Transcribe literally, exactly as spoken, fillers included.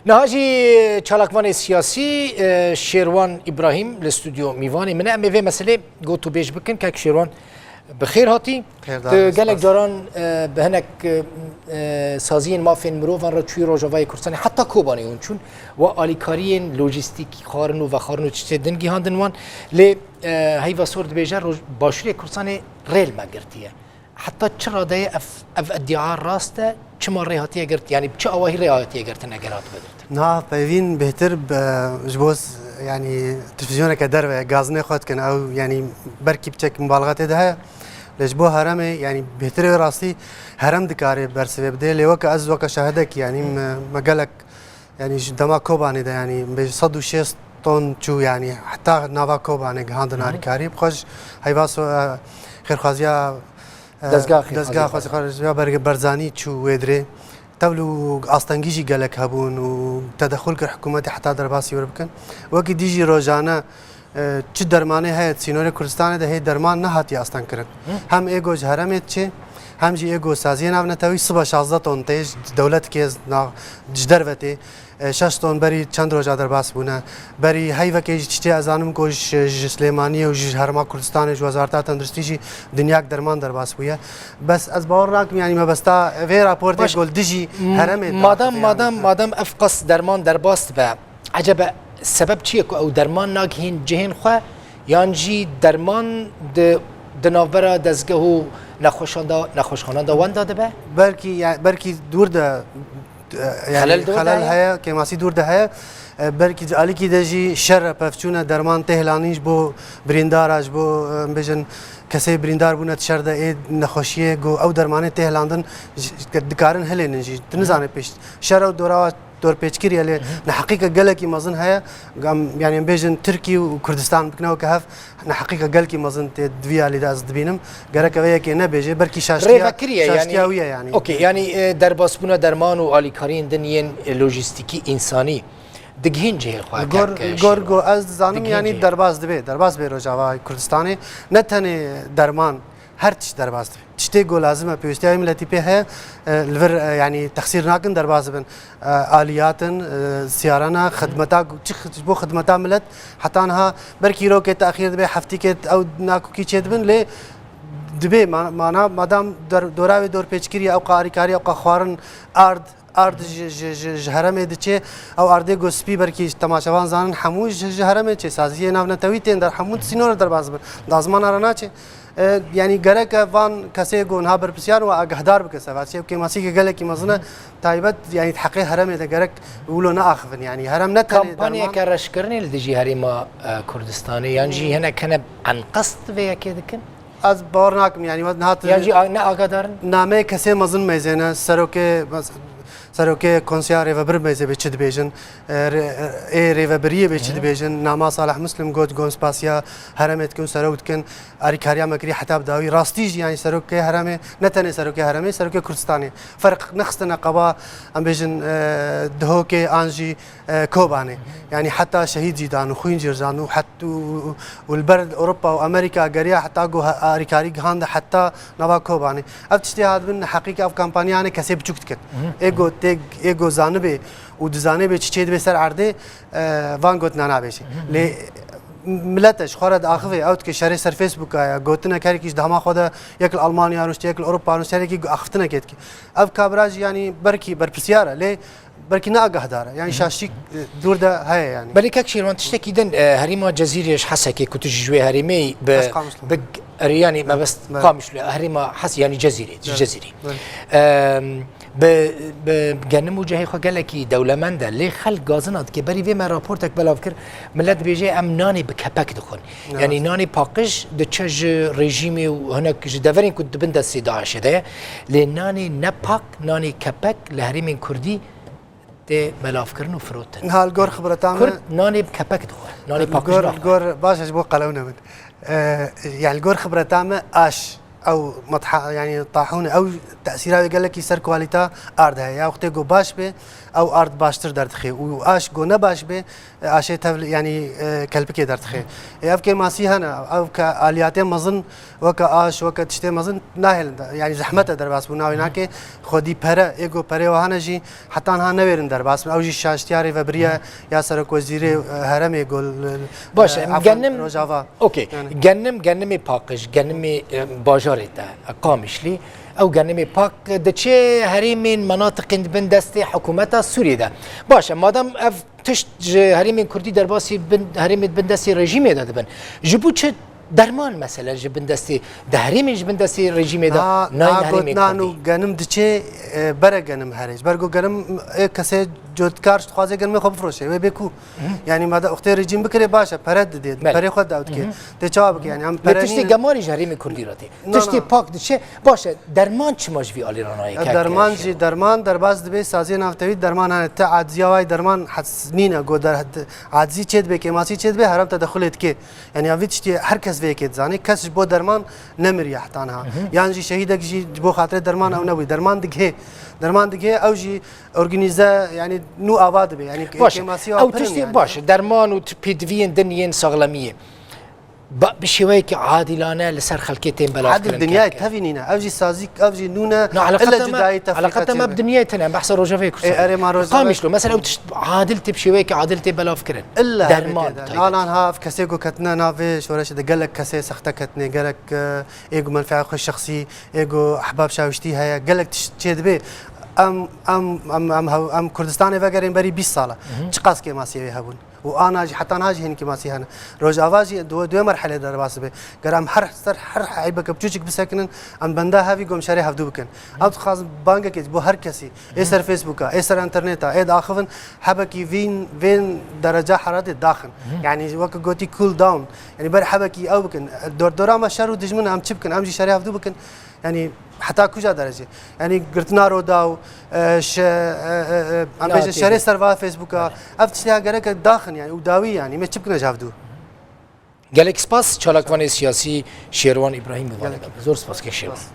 Niha jî çalakvanê siyasî, e, Şêrwan Îbrahîm li stûdyo mîvanê min e. Em ê vê meselê gotûbêj bikin. Kek Şêrwan, bi xêr hatî. Xêrdar Tu be, gelek spas. caran, e, bi hinek, e, e, saziyên mafên mirovan re çûyî Rojavayê Kurdistanê, heta Kobanê hûn çûn, we alîkariyên lojîstîkî, xwarin û vexwarin û tiştê din gihandin wan. Lê, e, heyva sor dibêje, Roj-, Başûrê Kurdistanê rê li me girtiye. Heta çi radeyê ev, ev iddia rast e? Çima rê hatiye girt? Yanî bi çi awahî rê hatiye girtin eger hatibe girtin? Niha peyvîn bêhtir bi, ji bo s-, yanî televîzyoneke derve gazinê xwe dikin. Ew, yanî belkî piçek mubalaxa tê de heye. Lê ji bo herêmê, yanî bêhtir wê rastî herêm dikare bersivê bide. Lê weke ez, weke şahidekî, yanî me, me gelek, yanî ji dema Kobanê de, yanî bê sed û şêst ton çû, yanî heta nava Kobanê gihandin Hı hı. alîkarî. Bi xwe ji heyva so-, e, xêrxwaziya, e, Dezgeha dezgeha xêrxwaziya xwezî xwe ya Berge Berzanî çû wê dirê. Tevlî û astengî jî gelek hebûn û tedexul kir hikûmetê heta derbasî wir bikin. Wekî dî jî rojane, e, çi dermanê heye di sînorê Kurdistanê de hê derman nehatiye astengkirin. Hı. Hem ê go ji herêmê diçê, hem jî ê go saziyê navnetewî siba şazdeh ton tê ji dewletkê na-, ji derve tê. E, şeş ton berî çend roja derbas bûne. Berî heyvekê ji tiştê ez zanim ku ji, ji Silêmaniyê û ji Herêma Kurdistanê, ji Wezareta Tenduristî jî dinyak derman derbas bûye. Bes ez bawer nakim, yanî mebesta vê raportê Baş, ku li dijî m-, herêmê madam, daxuye, madam, yanî. madam ev qas derman derbas dibe, ecebe sebeb çi ye ku ew derman nagihên cihên xwe, yan jî derman di, di navbera dezgeh û nexweşan de, nexweşxanan de wenda dibe? Belkî, ya, belkî dûr de, e, yanî Xelel de xelel heye? heye, kêmasî dûr de heye. E, belkî di alîkî de jî şer e, pevçûn e, derman tê hilandin ji bo birîndara, ji bo, e, em bêjin, kesê birîndar bûne di şer de, ê nexweşiyê, go ew dermanê tê hilandin, ji, dikarin hilênin jî. Tu nizane pêş. Şer ew dora dorpêçkirî ye, lê Hı hı. neheqîke gelekî mezin heye. Gam, yanî em bêjin Tirkî û Kurdistan bikine weke hev, neheqîke gelekî mezin tê di vî alî de ez dibînim. Gerek ev yekê nebêje, belkî şaştiya, Rêvekirî ye, şaştiya yanî, wî ye yanî. okey, yanî, e, derbasbûna derman û alîkariyên din yên, e, lojîstîkî, însanî digihîn cihê xwe Li gor, kek, li kek gor Şêrwan. go ez dizanim, Digihîn yanî cihê. derbas dibe, derbas bê Rojava Kurdistanê. Ne tenê derman, her tişt derbas dibe. Tiştê ku lazim e, pêwîstiya wê miletî pê heye, e, li vir, e, yanî texsîr nakin, derbas dibin. E, aliyat in, e, siyarana, xidmeta, çi xi-, ji bo xidmeta milet, heta niha belkî rokê texîr dibe, heftîkê ew nakokî çêdibin, lê dibe ma-, mana, madam der-, dora wê dorpêçkirî, ew qa alîkarî, ew qa xwarin, ard, ard ji, ji, ji, ji herêmê diçe, ew ardê go spî belkî temaşevan zanin, hemû ji, ji herêmê çê, saziyê navnetewî tên der, hemû di sînor derbas bin. Di azmana re naçe. E, yanî gerek e van kesê ku niha berpirsiyar in we agehdar bike ser vê tiştê. Kêmasîke gelekî mezin e, taybet, yanî di heqê herêmê de gerek wilo neaxivin. Yanî herêm ne tenê Kampanyeke derman reşkirinê li dijî herêma, e, Kurdistanê, yan jî hinek hene enqest vê yekê dikin? Ez bawer nakim, yanî we niha tu Yan jî a-, ne agahdarin? nameyê kesê mezin mêzêne, serokê, mes-, serokê Konseya Rêvebir mêzê bê çi dibêjin, e, rê-, ê rêvebiriyê bê çi Hı. dibêjin, nama Salih Muslim got, gon spasiya herêmê dikin, serok dikin, alîkariya me kirî heta bi dawî. Rastî jî, yanî serokê herêmê, ne tenê serokê herêmê, serokê Kurdistanê. Ferq nexistine qeba, em bêjin, e, Dihokê an jî, e, Kobanê. Yanî heta şehîd jî dan û xwîn jî rizand û het-, û, û, û li ber Ewropa û Amerîka geriya heta ku he-, alîkarî gihande heta nava Kobanê. Ev tiştê hatibin heqîqe ev kampanyanê kesê biçûk dikin. Hı hı. Ê got tê, ê got zanibê û dizanê bê çi çê dibe ser erdê, e, van gotina nabêje. Hı hı. Lê milete ji xwe re diaxivê, ew dike şerê ser Facebooka ye, gotinek herekî ji dema xwe de yek li Almanya rûnişte, yek li Ewropa rûnişte, herekî axiftinekê dike. Ev kabira jî yanî belkî berpirsiyar e, lê belkî ne agahdar e. Yanî Hı hı. şaşî, e, dûr de heye yanî. Belê kek Şêrwan, tiştekî din, e, herêma Cezîrê ji Hesekê ku tu jî ji wê herêmê yî bi, Bes Qamişlo. bi, er, yanî Bes, mebest bes. Qamişlo, herêma Hes, yanî Cezîrê, Bes. Cezîrê. Bes. Em, bi, bi genim û cihê xwe gelekî dewlemend e, lê xelk gazina dike. Berî vê me raportek belav kir, millet dibêje em nanê bi kepek dixwin. Evet. Yanî nanê paqij diçe ji rejîmê û hinek ji deverên ku di bin destê DAIŞê de ye. Lê nanê ne pak, nanê kepek li herêmên Kurdî tê belavkirin û firotin. Niha li gor xibreta me Kurd nanê bi kepek dixwe, nanê Li paqij gor, naxwe. li gor, baş e ji bo qelew nebin. E, yani li gor xibreta me aş Ew metha, yanî tahûn, ew tesîra wê gelekî ser kualîta ard heye. Ya wextê ku baş be, ew ard baştir derdixe û aş ku ne baş be, aşê tev, yanî, e, kelpikê derdixe. Ê, ev kêmasî hene, ew ke aliyatê mezin, weke aş, weke tiştê mezin nahêlin de, yanî zehmet e derbas bû, navê nake xwedî pere, ê ku perê wa hene jî heta niha newêrin derbas bin. Ew jî şaştiya rêvebiriye ya serokwezîrê, e, heremê ku li, li, Baş e, e, efan genim, Rojava. Okey. Yani. Genim, genimê paqij, genimê, e, bajarê te, e, Qamişlî, ew genimê pak diçe herêmên menatiqên di bin destê hikûmeta Sûriyê de. Baş e, madem ev tişt ji herêmên Kurdî derbasî bin, herêmê di bin destê rejîmê de dibin, ji bo çi derman mesela ji bin destê, di herêmên ji bin destê rejîmê de Na, nayên na herêmên gotinan Kurdî? Û genim diçe, e, bere genim herê. Ji ber ku genim, e, kesê cotkar dixwaze genimê xwe bifroşe, wê bê ku. Yanî madem wextê rejîm bikirê baş e, pere didê, Belê. Perê xwe daw dike. Tê çawa bike yanî? Em Lê pere tiştê nîne. Gemarî ji herêmê Kurdî re tê. No, no, Tiştê no. Pak diçe, baş e, derman çima ji vî alî re nayê? Ya kek derman Şêro? Jî, derman derbas dibe, saziyê navtewî derman hene. Te aciya wayî derman hes nîne, go der, acizî çê dibe, kêmasî çê dibe, herem tedexulê dike. Yanî ya vî tiştî her kes vê yekê dizanê, kes ji bo derman nemiriye heta niha. Yan jî şehîdek jî ji bo xatirê derman ew nebûye. Derman digihê. Derman digihê, ew jî organîze, yanî nû ava dibe. Yanî Baş e. Kêmasî Ew ava pirin tiştê yanî. Baş e. Derman û t-, pêdiviyên din yên saxlemiyê. Ba-, bi şêweyekî adilane li ser xelkê tên belav Adil kirin dinyayê keke. Tevî nîne. Ev jî sazî, ev jî nûne. Na, eleqeta Ille me, cudayî eleqeta me tefrîqatê bi be. Dinyayê tune. Behsa Rojavayê Ê, Kurdistan. Erê ma Rojava. Qamişlo. Mesela ew tişt adil tê bi şêweyekî adil tê belav kirin. Ille Derman hevê tê de. Nalan ha ev kesê ku ketine navê şoreşê de gelek kesê sexte ketine. Gelek, e, ê ku menfeya xwe şexsî, ê ku ehbab şawiştî heye. Gelek tişt çê dibe. Em, em, em, em, hew-, em Kurdistanê vegerên berî bîst sala. Çiqas kêmasiyê wê hebûn. Û ana jî heta niha jî hênî kêmasî hene. Rojava jî du-, duê merhelê derbas dibe. Ger em her ser her eybeke piçûçik bisekinin, em benda hevî gom şerê hevdû bikin. Ew dixwazin bangekê ji bo her kesî, ê ser Facebooka, ê ser interneta, ê diaxivin, hebekî vîn, vên dereca heratê daxin. Yanî weke gotî cool down. Yanî ber hebekî ew bikin. Dor-, dora me şer û dijmin em çi bikin? Em jî şerê hevdû bikin. Yanî heta kuja derece? Yanî girtina roda û, e, şe-, e, e, e, em Na, bêjin tê şerê de. Serva Facebooka. Belê. Ev tiştê gereke daxin yanî û dawî yanî. Me çi bikine ji hevdû? Gelek spas çalakvanê siyasî Şêrwan Îbrahîm bi vanê Gelek. De. Zor spas kek Şêrwan. Spas.